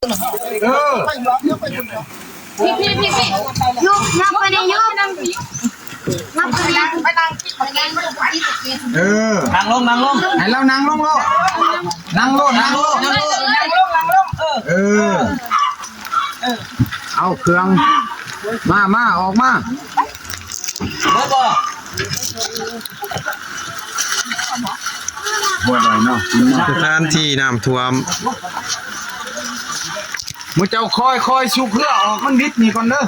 ເອີ ພີ່ ພີ່ ພີ່ ພີ່ ຍຸບ ຍັບໄປນີ້ ຍຸບ ຍັບໄປນີ້ ເອີ ນັ່ງລົງ ນັ່ງລົງ ໃຫ້ລາວນັ່ງລົງໂລດ ນັ່ງໂລດ ນັ່ງໂລດ ນັ່ງລົງ ນັ່ງລົງ ເອີ ເອີ ເອົາເຄື່ອງ ມາ ມາ ອອກມາ ບໍ່ ບໍ່ ບໍ່ໄດ້ເນາະ ສະຖານທີ່ນ້ຳຖ້ວມ ໝູ່ເຈົ້າຄ່ອຍໆ ຊຸກເຮືອອອກ ມັນບິດນີ້ກ່ອນເດີ.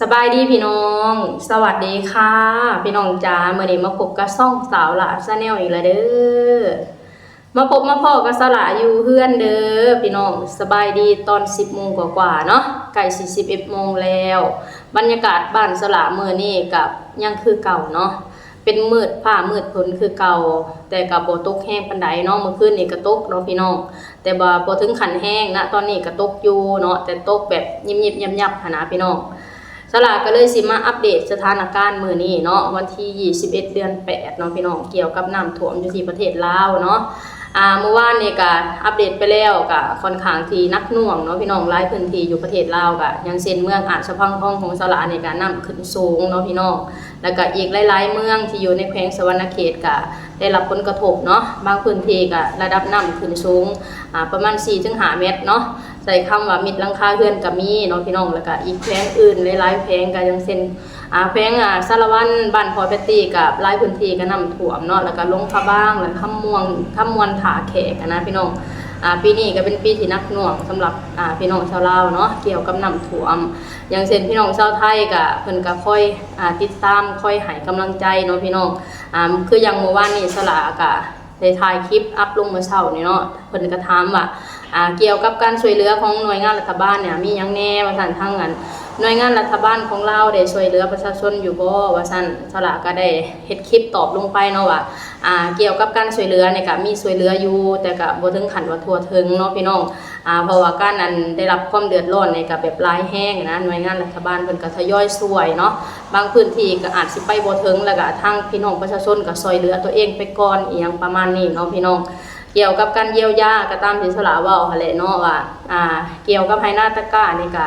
ສະບາຍດີພີ່ນ້ອງ ສະຫວັດດີຄ່ະ ພີ່ນ້ອງຈ໋າ ມື້ນີ້ມາພົບກັບຊ່ອງສາວຫຼ້າ Channel ອີກແລ້ວເດີ. ມາພົບມາພໍ້ກັບສາວຫຼ້າຢູ່ເຮືອນເດີພີ່ນ້ອງ. ສະບາຍດີຕອນສິບໂມງກວ່າໆເນາະ ໃກ້ຊິສິບເອັດໂມງແລ້ວ. ບັນຍາກາດບ້ານສາວຫຼ້າມື້ນີ້ກໍຍັງຄືເກົ່າເນາະ ເປັນມືດຟ້າມືດຝົນຄືເກົ່າ ແຕ່ກໍບໍ່ຕົກແຮງປານໃດເນາະ. ມື້ຄືນນີ້ກໍຕົກເນາະພີ່ນ້ອງ ແຕ່ວ່າບໍ່ເຖິງຂັ້ນແຮງນະ ຕອນນີ້ກໍຕົກຢູ່ເນາະ ແຕ່ຕົກແບບຍິບໆຍັບໆຫັ້ນນະພີ່ນ້ອງ. ສາວຫຼ້າກໍເລີຍຊິມາອັບເດດສະຖານະການມື້ນີ້ເນາະ ວັນທີຊາວເອັດ ເດືອນແປດເນາະພີ່ນ້ອງ ກ່ຽວກັບນ້ຳຖ້ວມຢູ່ທີ່ປະເທດລາວເນາະ. ອ່າ ມື້ວານນີ້ກໍອັບເດດໄປແລ້ວ ກໍຄ່ອນຂ້າງທີ່ໜັກໜ່ວງເນາະພີ່ນ້ອງ ຫຼາຍພື້ນທີ່ຢູ່ປະເທດລາວ ກໍຢ່າງເຊັ່ນເມືອງອາດສະພັງທອງຂອງສາວຫຼ້ານີ້ກໍນ້ຳຂຶ້ນສູງເນາະພີ່ນ້ອງ ແລ້ວກໍອີກຫຼາຍໆເມືອງທີ່ຢູ່ໃນແຂວງສະຫວັນນະເຂດກໍໄດ້ຮັບຜົນກະທົບເນາະ ບາງພື້ນທີ່ກໍລະດັບນ້ຳຂຶ້ນສູງ ອ່າ ປະມານສີ່ເຖິງຫ້າແມັດເນາະ. ໃຊ້ຄຳວ່າມິດຫຼັງຄາເຮືອນກໍມີເນາະພີ່ນ້ອງ ແລ້ວກໍອີກແຂວງອື່ນຫຼາຍໆແຂວງ ກໍຢ່າງເຊັ່ນ ອ່າ ແຂວງ ອ່າ ສາລະວັນ ບ້ານພໍ່ແພັດຕີ ກໍຫຼາຍພື້ນທີ່ກໍນ້ຳຖ້ວມເນາະ ແລ້ວກໍຫຼວງພະບາງ ແລ້ວຄຳມ່ວງ ຄຳມ່ວນ ທ່າແຂກຫັ້ນນະພີ່ນ້ອງ. ອ່າ ປີນີ້ກໍເປັນປີທີ່ໜັກໜ່ວງສຳລັບ ອ່າ ພີ່ນ້ອງຊາວລາວເນາະ ກ່ຽວກັບນ້ຳຖ້ວມ ຢ່າງເຊັ່ນພີ່ນ້ອງຊາວໄທກໍ ເພິ່ນກໍຄອຍ ອ່າ ຕິດຕາມ ຄອຍໃຫ້ກຳລັງໃຈເນາະພີ່ນ້ອງ. ອ່າ ຄືຢ່າງມື້ວານນີ້ສາວຫຼ້າກໍ ໄດ້ຖ່າຍຄລິບອັບລົງມື້ເຊົ້ານີ້ເນາະ ເພິ່ນກໍຖາມວ່າ ອ່າ ກ່ຽວກັບການຊ່ວຍເຫຼືອຂອງໜ່ວຍງານລັດຖະບານນີ້ມີຫຍັງແດ່ວ່າຊັ້ນ ທາງອັນໜ່ວຍງານລັດຖະບານຂອງລາວໄດ້ຊ່ວຍເຫຼືອປະຊາຊົນຢູ່ບໍ່ວ່າຊັ້ນ. ສາວຫຼ້າກໍໄດ້ເຮັດຄລິບຕອບລົງໄປເນາະວ່າ ອ່າ ກ່ຽວກັບການຊ່ວຍເຫຼືອນີ້ກໍມີຊ່ວຍເຫຼືອຢູ່ ແຕ່ກໍບໍ່ເຖິງຂັ້ນວ່າທົ່ວເຖິງເນາະພີ່ນ້ອງ. ອ່າ ເພາະວ່າການອັນໄດ້ຮັບຄວາມເດືອດຮ້ອນນີ້ກໍແບບຫຼາຍແຮງນະ ໜ່ວຍງານລັດຖະບານເພິ່ນກໍທະຍອຍຊ່ວຍເນາະ ບາງພື້ນທີ່ກໍອາດຊິໄປບໍ່ເຖິງ ແລ້ວກໍທາງພີ່ນ້ອງປະຊາຊົນກໍຊ່ວຍເຫຼືອຕົວເອງໄປກ່ອນ ອີ່ຫຍັງປະມານນີ້ເນາະພີ່ນ້ອງ. ກ່ຽວກັບການຢຽວຢາກໍຕາມທີ່ສາວຫຼ້າເວົ້າຫັ້ນແຫຼະເນາະວ່າ ອ່າ ກ່ຽວກັບໄຮ່ນາຕາກ້ານີ້ກໍ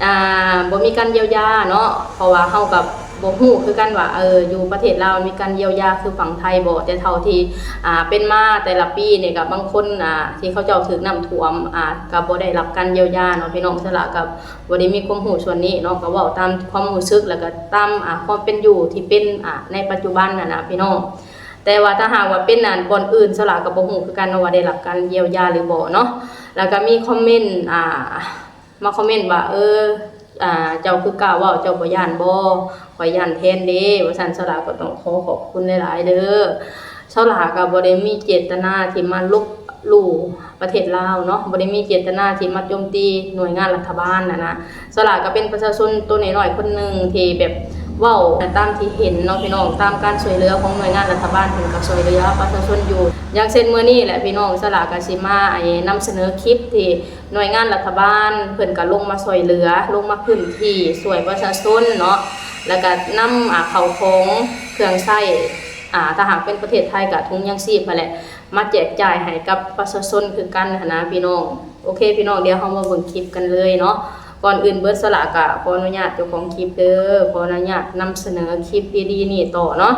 ອ່າ ບໍ່ມີການຢຽວຢາເນາະ ເພາະວ່າເຮົາກໍບໍ່ຮູ້ຄືກັນວ່າ ເອີ ຢູ່ປະເທດລາວມີການຢຽວຢາຄືຝັ່ງໄທບໍ່ ແຕ່ເທົ່າທີ່ ອ່າ ເປັນມາແຕ່ລະປີນີ້ກໍບາງຄົນ ອ່າ ທີ່ເຂົາເຈົ້າຖືກນ້ຳຖ້ວມ ອ່າ ກໍບໍ່ໄດ້ຮັບການຢຽວຢາເນາະພີ່ນ້ອງ. ສາວຫຼ້າກໍ ບໍ່ໄດ້ມີຄວາມຮູ້ສ່ວນນີ້ເນາະ ກໍເວົ້າຕາມຄວາມຮູ້ສຶກ ແລ້ວກໍຕາມ ອ່າ ຄວາມເປັນຢູ່ທີ່ເປັນ ອ່າ ໃນປັດຈຸບັນຫັ້ນນະພີ່ນ້ອງ. ແຕ່ວ່າຖ້າຫາກວ່າເປັນ ອັນ ບ່ອນອື່ນ ສາວຫຼ້າກໍບໍ່ຮູ້ຄືກັນເນາະວ່າໄດ້ຮັບການຢຽວຢາຫຼືບໍ່ເນາະ. ແລ້ວກໍມີຄອມເມັນ ອ່າ ມາຄອມເມັນວ່າ ເອີ ອ່າ ເຈົ້າຄືກ້າເວົ້າ ເຈົ້າບໍ່ຢ້ານບໍ່? ຂ້ອຍຢ້ານແທນເດ້ ວ່າຊັ້ນ. ສາວຫຼ້າກໍຕ້ອງຂໍຂອບຄຸນຫຼາຍໆເດີ. ສາວຫຼ້າກໍບໍ່ໄດ້ມີເຈດຕະນາທີ່ມາລົບ ຫຼູ່ປະເທດລາວເນາະ ບໍ່ໄດ້ມີເຈດຕະນາທີ່ມາໂຈມຕີໜ່ວຍງານລັດຖະບານຫັ້ນນະ. ສາວຫຼ້າກໍເປັນປະຊາຊົນຕົວນ້ອຍໆຄົນໜຶ່ງທີ່ແບບເວົ້າຕາມທີ່ເຫັນເນາະພີ່ນ້ອງ ຕາມການຊ່ວຍເຫຼືອຂອງໜ່ວຍງານລັດຖະບານ ເພິ່ນກໍຊ່ວຍເຫຼືອປະຊາຊົນຢູ່. ຢ່າງເຊັ່ນມື້ນີ້ແຫຼະພີ່ນ້ອງ ສາວຫຼ້າກໍຊິມາ ໄອ້ ນຳສະເໜີຄລິບທີ່ໜ່ວຍງານລັດຖະບານເພິ່ນກໍລົງມາຊ່ວຍເຫຼືອ ລົງມາພື້ນທີ່ຊ່ວຍປະຊາຊົນເນາະ ແລ້ວກໍນຳ ອ່າ ເຂົ້າຂອງເຄື່ອງໃຊ້ ອ່າ ຖ້າຫາກເປັນປະເທດໄທກໍຖົງຍາງຊີບຫັ້ນແຫຼະ ມາແຈກຈ່າຍໃຫ້ກັບປະຊາຊົນຄືກັນຫັ້ນນະພີ່ນ້ອງ. ໂອເຄພີ່ນ້ອງ ດຽວເຮົາມາເບິ່ງຄລິບກັນເລີຍເນາະ. ກ່ອນອື່ນເບີດ ສາວຫຼ້າກໍຂໍອະນຸຍາດເຈົ້າຂອງຄລິບເດີ ຂໍອະນຸຍາດນຳສະເໜີຄລິບດີໆນີ້ຕໍ່ເນາະ.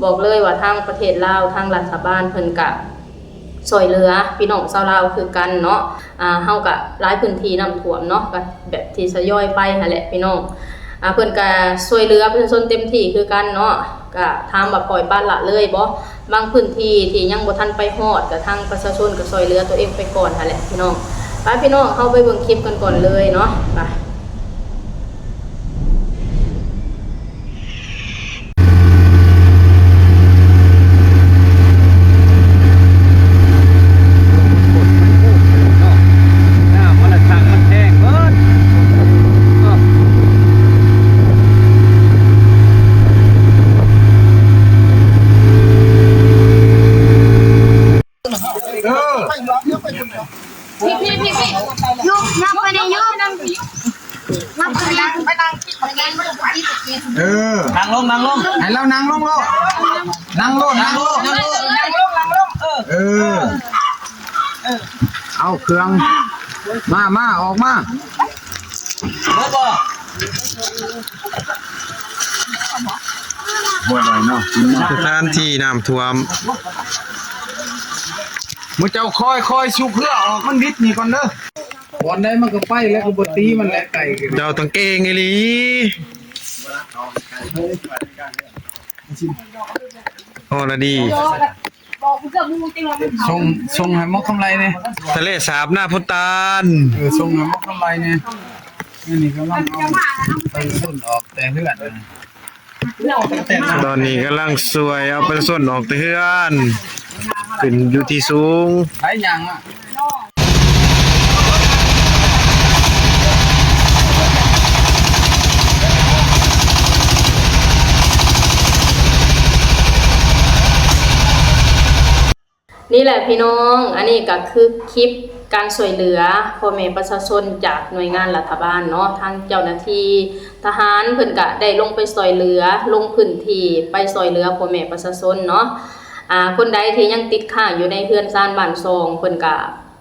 ບອກເລີຍວ່າທາງປະເທດລາວ ທາງລັດຖະບານເພິ່ນກະຊ່ວຍເຫຼືອພີ່ນ້ອງຊາວລາວຄືກັນເນາະ. ອ່າ ເຮົາກະຫຼາຍພື້ນທີ່ນ້ຳຖ້ວມເນາະ ກະແບບທີ່ທະຍອຍໄປຫັ້ນແຫຼະພີ່ນ້ອງ. ອ່າ ເພິ່ນກະຊ່ວຍເຫຼືອປະຊາຊົນເຕັມທີ່ຄືກັນເນາະ. ກະຖາມວ່າປ່ອຍປະລະເລີຍບໍ່? ບາງພື້ນທີ່ທີ່ຍັງບໍ່ທັນໄປຮອດ ກະທາງປະຊາຊົນກະຊ່ວຍເຫຼືອຕົວເອງໄປກ່ອນຫັ້ນແຫຼະພີ່ນ້ອງ. ໄປພີ່ນ້ອງ ເຮົາໄປເບິ່ງຄລິບກັນກ່ອນເລີຍເນາະ ໄປ. ເອີ ພີ່ ພີ່ ພີ່ ພີ່ ຍຸບ ຍັບໄປນີ້ ຍຸບ ຍັບໄປນີ້ ເອີ ນັ່ງລົງ ນັ່ງລົງ ໃຫ້ລາວນັ່ງລົງໂລດ ນັ່ງໂລດ ນັ່ງໂລດ ນັ່ງລົງ ນັ່ງລົງ ເອີ ເອີ. ເອົາເຄື່ອງ ມາ ມາ ອອກມາ ບໍ່ ບໍ່ ບໍ່ໄດ້ເນາະ ສະຖານທີ່ນ້ຳຖ້ວມ ໝູ່ເຈົ້າຄອຍ ຄອຍຊຸກເຮືອອອກ ມັນບິດນີ້ກ່ອນເດີ ບ່ອນໃດມັນກໍໄປແລ້ວ ກໍບໍ່ຕີມັນແຫຼະ ໄກ່ກໍ ເຈົ້າຕ້ອງເກັ່ງອີ່ຫຼີ ອໍລະດີ. ສົ່ງ ສົ່ງໃຫ້ໝົດຄຳໄລແດ່ ທະເລສາບນາພຸດຕານ ເອີ ສົ່ງໃຫ້ໝົດຄຳໄລແດ່ ນີ້ກຳລັງເອົາປະຊາຊົນອອກແຕ່ເຮືອນ ຕອນນີ້ກຳລັງຊ່ວຍເອົາປະຊາຊົນອອກແຕ່ເຮືອນ ຂຶ້ນຢູ່ທີ່ສູງ ໃຜຍ່າງມາ. ນີ້ແຫຼະພີ່ນ້ອງ ອັນນີ້ກະຄືຄລິບການຊ່ວຍເຫຼືອພໍ່ແມ່ປະຊາຊົນຈາກໜ່ວຍງານລັດຖະບານເນາະ ທາງເຈົ້າໜ້າທີ່ທະຫານເພິ່ນກະໄດ້ລົງໄປຊ່ວຍເຫຼືອ ລົງພື້ນທີ່ໄປຊ່ວຍເຫຼືອພໍ່ແມ່ປະຊາຊົນເນາະ ອາ ຄົນໃດທີ່ຍັງຕິດຄ້າງຢູ່ໃນເຮືອນຊານບ້ານຊ່ອງ ເພິ່ນກະ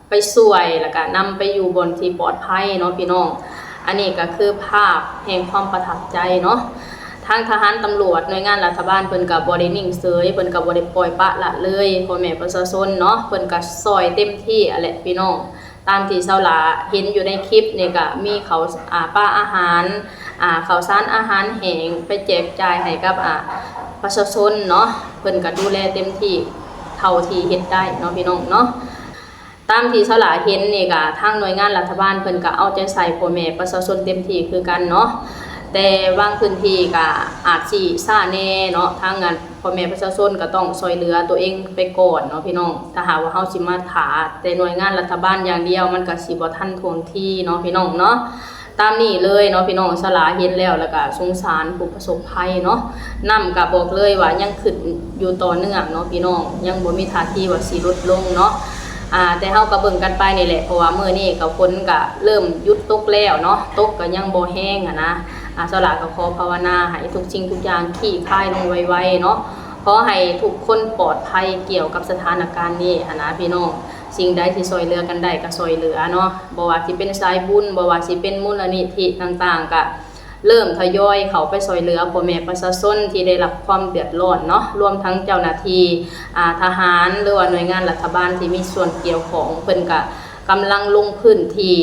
ໄປຊ່ວຍ ແລ້ວກະນຳໄປຢູ່ບ່ອນທີ່ປອດໄພເນາະພີ່ນ້ອງ ອັນນີ້ກະຄືພາບແຫ່ງຄວາມປະທັບໃຈເນາະ ທາງທະຫານຕຳຫຼວດ ໜ່ວຍງານລັດຖະບານ ເພິ່ນກະບໍ່ໄດ້ນິ່ງເສີຍ ເພິ່ນກະບໍ່ໄດ້ປ່ອຍປະລະເລີຍພໍ່ແມ່ປະຊາຊົນເນາະ ເພິ່ນກະຊ່ອຍເຕັມທີ່ຫັ້ນແຫຼະພີ່ນ້ອງ ຕາມທີ່ສາວຫຼ້າເຫັນຢູ່ໃນຄລິບນີ້ກະມີເຂົ້າ ອາ ປາອາຫານ ອາ ເຂົ້າສານອາຫານແຫ້ງ ໄປແຈກຈ່າຍໃຫ້ກັບ ອາ ປະຊາຊົນເນາະ ເພິ່ນກະດູແລເຕັມທີ່ເທົ່າທີ່ເຮັດໄດ້ເນາະພີ່ນ້ອງເນາະ. ຕາມທີ່ສາວຫຼ້າເຫັນນີ້ກະ ທາງໜ່ວຍງານລັດຖະບານເພິ່ນກະເອົາໃຈໃສ່ພໍ່ແມ່ປະຊາຊົນເຕັມທີ່ຄືກັນເນາະ ແຕ່ບາງພື້ນທີ່ກະອາດຊິຊ້າແດ່ເນາະ ທາງອັນພໍ່ແມ່ປະຊາຊົນກະຕ້ອງຊ່ວຍເຫຼືອຕົວເອງໄປກ່ອນເນາະພີ່ນ້ອງ ຖ້າຫາກວ່າເຮົາຊິມາຖ້າແຕ່ໜ່ວຍງານລັດຖະບານຢ່າງດຽວ ມັນກະຊິບໍ່ທັນທ່ວງທີເນາະພີ່ນ້ອງເນາະ. ຕາມນີ້ເລີຍເນາະພີ່ນ້ອງ ສາວຫຼ້າເຫັນແລ້ວ ແລ້ວກະສົງສານຜູ້ປະສົບໄພເນາະ ນ້ຳກະບອກເລີຍວ່າຍັງຂຶ້ນຢູ່ຕໍ່ເນື່ອງເນາະພີ່ນ້ອງ ຍັງບໍ່ມີທ່າທີວ່າຊິຫຼຸດລົງເນາະ ອາ ແຕ່ເຮົາກະເບິ່ງກັນໄປນີ້ແຫຼະ ເພາະວ່າມື້ນີ້ກະຝົນກະເລີ່ມຢຸດຕົກແລ້ວເນາະ ຕົກກະຍັງບໍ່ແຮງຫັ້ນນະ ອາ ສາວຫຼ້າກະຂໍພາວະນາໃຫ້ທຸກສິ່ງທຸກຢ່າງຄລີ່ຄາຍລົງໄວໆເນາະ ຂໍໃຫ້ທຸກຄົນປອດໄພກ່ຽວກັບສະຖານະການນີ້ຫັ້ນນະພີ່ນ້ອງ ສິ່ງໃດທີ່ຊ່ວຍເຫຼືອກັນໄດ້ກະຊ່ວຍເຫຼືອເນາະ ບໍ່ວ່າຊິເປັນສາຍບຸນ ບໍ່ວ່າຊິເປັນມູນນິທິຕ່າງໆ ກະເລີ່ມທະຍອຍເຂົ້າໄປຊ່ວຍເຫຼືອພໍ່ແມ່ປະຊາຊົນທີ່ໄດ້ຮັບຄວາມເດືອດຮ້ອນເນາະ ລວມທັງເຈົ້າໜ້າທີ່ ອາ ທະຫານ ຫຼືວ່າໜ່ວຍງານລັດຖະບານທີ່ມີສ່ວນກ່ຽວຂ້ອງ ເພິ່ນກະກຳລັງລົງພື້ນທີ່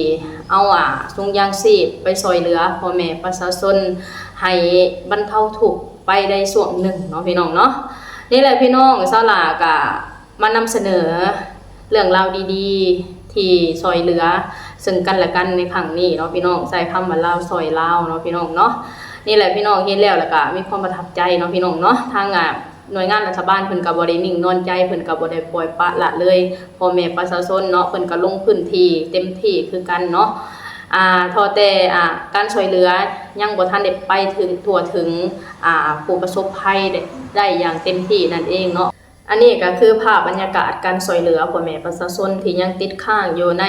ເອົາ ອາ ຖົງຢາງຊີບໄປຊ່ວຍເຫຼືອພໍ່ແມ່ປະຊາຊົນໃຫ້ບັນເທົາທຸກໄປໄດ້ຊ່ວງໜຶ່ງເນາະພີ່ນ້ອງເນາະ. ນີ້ແຫຼະພີ່ນ້ອງ ສາວຫຼ້າກະ ມານຳສະເໜີເລື່ອງລາວດີໆ ທີ່ຊ່ວຍເຫຼືອເຊິ່ງກັນແລະກັນໃນຄັ້ງນີ້ເນາະພີ່ນ້ອງ ໃຊ້ຄຳວ່າລາວຊ່ອຍລາວເນາະພີ່ນ້ອງເນາະ. ນີ້ແຫຼະພີ່ນ້ອງ ເຫັນແລ້ວລະກະມີຄວາມປະທັບໃຈເນາະພີ່ນ້ອງເນາະ ທາງ ອາ ໜ່ວຍງານລັດຖະບານເພິ່ນກະບໍ່ໄດ້ນິ່ງນອນໃຈ ເພິ່ນກະບໍ່ໄດ້ປ່ອຍປະລະເລີຍພໍ່ແມ່ປະຊາຊົນເນາະ ເພິ່ນກະລົງພື້ນທີ່ເຕັມທີ່ຄືກັນເນາະ ອາ ທໍ່ແຕ່ ອາ ການຊ່ວຍເຫຼືອຍັງບໍ່ທັນໄດ້ໄປເຖິງທົ່ວເຖິງ ອາ ຜູ້ປະສົບໄພໄດ້ ໄດ້ຢ່າງເຕັມທີ່ນັ້ນເອງເນາະ. ອັນນີ້ກະຄືພາບບັນຍາກາດການຊ່ວຍເຫຼືອພໍ່ແມ່ປະຊາຊົນທີ່ຍັງຕິດຄ້າງຢູ່ໃນ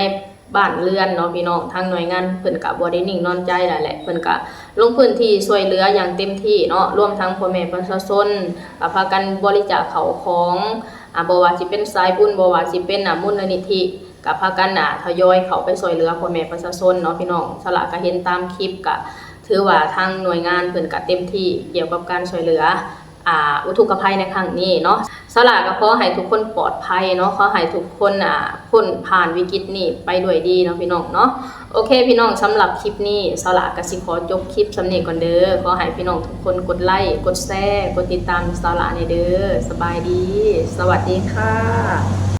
ບ້ານເຮືອນເນາະພີ່ນ້ອງ ທາງໜ່ວຍງານເພິ່ນກະບໍ່ໄດ້ນິ່ງນອນໃຈແລ້ວແຫຼະ ເພິ່ນກະລົງພື້ນທີ່ຊ່ວຍເຫຼືອຢ່າງເຕັມທີ່ເນາະ ລວມທັງພໍ່ແມ່ປະຊາຊົນກະພາກັນບໍລິຈາກເຂົ້າຂອງ ອາ ບໍ່ວ່າຊິເປັນສາຍບຸນ ບໍ່ວ່າຊິເປັນ ອາ ມູນນິທິ ກະພາກັນ ອາ ທະຍອຍເຂົ້າໄປຊ່ວຍເຫຼືອພໍ່ແມ່ປະຊາຊົນເນາະພີ່ນ້ອງ. ສາວຫຼ້າກະເຫັນຕາມຄລິບ ກະຖືວ່າທາງໜ່ວຍງານເພິ່ນກະເຕັມທີ່ກ່ຽວກັບການຊ່ວຍເຫຼືອ ອາ ອຸທົກກະໄພໃນຄັ້ງນີ້ເນາະ. ສາວຫຼ້າກະຂໍໃຫ້ທຸກຄົນປອດໄພເນາະ ຂໍໃຫ້ທຸກຄົນ ອາ ພົ້ນຜ່ານວິກິດນີ້ໄປດ້ວຍດີເນາະພີ່ນ້ອງເນາະ. ໂອເຄພີ່ນ້ອງ ສຳລັບຄລິບນີ້ ສາວຫຼ້າກະຊິຂໍຈົບຄລິບສ່ຳນີ້ກ່ອນເດີ. ຂໍໃຫ້ພີ່ນ້ອງທຸກຄົນກົດໄລ ກົດແຊ ກົດຕິດຕາມສາວຫຼ້າແດ່ເດີ. ສະບາຍດີ ສະຫວັດດີຄ່ະ.